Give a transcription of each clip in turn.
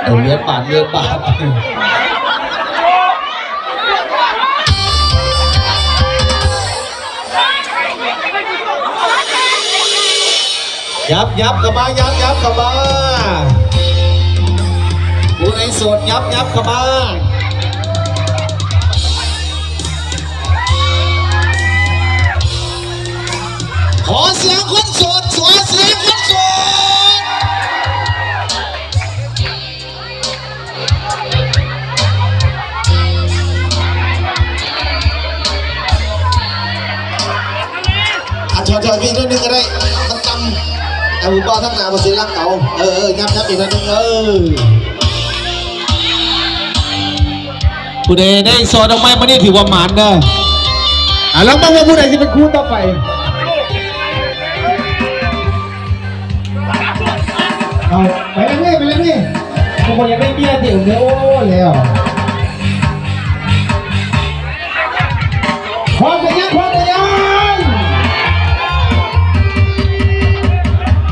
ເອີ ວຽນບາດ ວຽນບາດ. ຫຍັບ ຫຍັບເຂົ້າມາ ຫຍັບ ຫຍັບເຂົ້າມາ. ຜູ້ໃດໂສດ ຫຍັບ ຫຍັບເຂົ້າມາ. ຂໍສຽງຄົນໂສດ ຂໍສຽງຄົນໂສດ. ອ່ະ ຖອຍໆ ອີກໜ້ອຍໜຶ່ງກໍໄດ້ ມັນຕ່ຳ. ເອົາຜູ້ບ່າວທາງໜ້າມາເສຍຫຼັກເອົາ. ເອີ ເອີ ຫຍັບ ຫຍັບອີກໜ້ອຍໜຶ່ງ ເອີ. ຜູ້ໃດໄດ້ຊ່ອດອກໄມ້ມານີ້ຖືວ່າໝານເດີ. ອ່າ ລອງເບິ່ງວ່າຜູ້ໃດຊິເປັນຄູ່ຕໍ່ໄປ. ເອົາ ໄປແລ້ວນີ້ ໄປແລ້ວນີ້ ບໍ່ຢາກໄດ້ເມຍຕິ ໂອ້ ແລ້ວ. ພ້ອມໄປຍັງ ພ້ອມໄປຍັງ.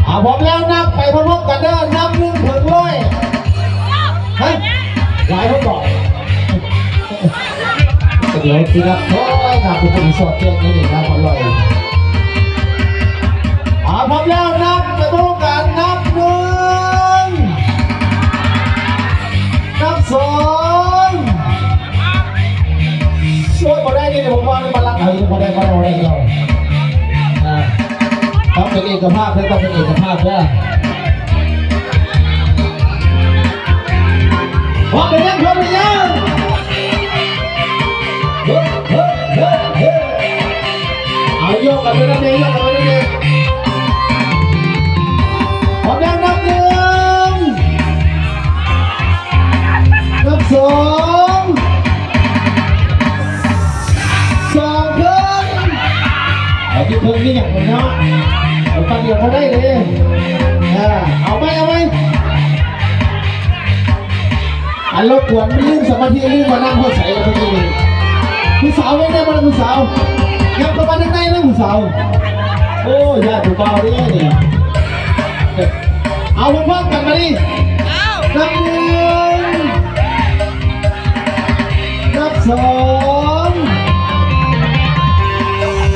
ເອົາ ພ້ອມແລ້ວນັບໄປພ້ອມໆກັນເດີ ນັບໜຶ່ງເຖິງຮ້ອຍ. ຮະ ຫຼາຍຄົນບອກ ດຽວຊິນັບ ໂອ້ຍ ນັບເປັນຄົນສອດແຈ້ງນີ້ນະ ອະລ່ອຍ. ເອົາ ພ້ອມແລ້ວ ນັບໄປພ້ອມກັນ ນັບໜຶ່ງ ນັບສອງ. ໂອ້ຍ ບໍ່ໄດ້ນີ້ ຜົມວ່າມັນລັກເອົາ ບໍ່ໄດ້ ບໍ່ໄດ້ ບໍ່ໄດ້ດອກ. ອ່າ ຕ້ອງເປັນເອກະພາບເດີ ຕ້ອງເປັນເອກະພາບເດີ. ພ້ອມໄປຍັງ ພ້ອມໄປຍັງ. ເຮີ້ ເຮີ້ ເຮີ້ ເຮີ້. ເອົາ ຍົກກັນໄປນຳແດ່ ຍົກກັນໄປນຳແດ່. ພ້ອມແລ້ວ ນັບໜຶ່ງ ນັບສອງ ສອງເຄິ່ງ. ເອົາ ເຄິ່ງນີ້ຫຍັງເນາະ ເອົາປັນດຽວບໍ່ໄດ້ເດ້. ເອົາ ເອົາໃໝ່ ເອົາໃໝ່. ອັນລົບກວນ ລືມສະມາທິ ລືມວ່ານັ່ງຮອດໃສແລ້ວເມື່ອກີ້ນີ້. ຜູ້ສາວເບິ່ງແດ່ບໍ່ລະ ຜູ້ສາວ ຫຍັບເຂົ້າມາທາງໃນເດີຜູ້ສາວ. ໂອ້ຍ ຢ້ານຜູ້ບ່າວເດ້ນີ້. ເອົາ ພ້ອມໆກັນມານີ້. ເອົາ ນັບໜຶ່ງ ນັບສອງ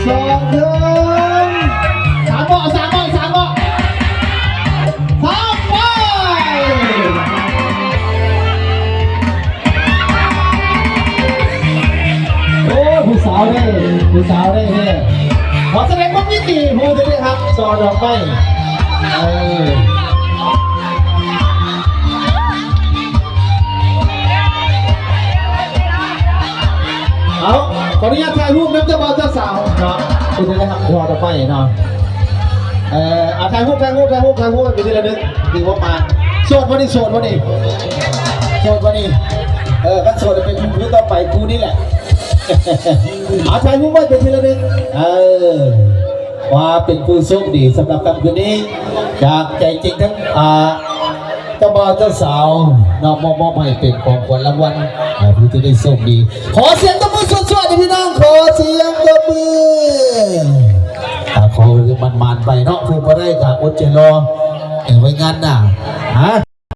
ສອງເຖິງ ສາມເບາະ ສາມເບາະ ສາມເບາະ ສາມ ໄປ. ໂອ້ ຜູ້ສາວເດ້ ຜູ້ສາວເດ້ ເດ້. ຂໍສະແດງຄວາມຍິນດີຜູ້ທີ່ໄດ້ຮັບຊ່ອດອກໄມ້. ເອີ ເອົາ ຂໍອະນຸຍາດຖ່າຍຮູບນຳເຈົ້າບ່າວເຈົ້າສາວເນາະ ຜູ້ທີ່ໄດ້ຮັບຊ່ອດອກໄມ້ເນາະ. ເອີ ອ່າ ຖ່າຍຮູບ ຖ່າຍຮູບ ຖ່າຍຮູບ ຖ່າຍຮູບເປັນທີ່ລະນຶກ. ຖືວ່າມາ ໂສດບໍ່ນີ້ ໂສດບໍ່ນີ້ ໂສດບໍ່ນີ້? ເອີ ຄັນໂສດເປັນຄູ່ຕໍ່ໄປ ຄູ່ນີ້ແຫຼະ. ເອົາ ຖ່າຍຮູບໄວ້ເປັນທີ່ລະນຶກ. ເອີ ວ່າເປັນຜູ້ໂຊກດີສຳລັບຄ່ຳຄືນນີ້ ຈາກໃຈຈິງທັງ ອ່າ ເຈົ້າບ່າວເຈົ້າສາວເນາະ ມອບ ມອບໃຫ້ເປັນຂອງຂວັນລາງວັນ ອ່າ ຜູ້ທີ່ໄດ້ໂຊກດີ. ຂໍສຽງຕົບມືສວດໆ ໃຫ້ພີ່ນ້ອງ ຂໍສຽງຕົບມື. ອ່າ ຂໍໃຫ້ໝານໆໄປເນາະ ຜູ້ບໍ່ໄດ້ກໍອົດໃຈລໍ ເອີ ໄວ້ງານໜ້າ. ຮະ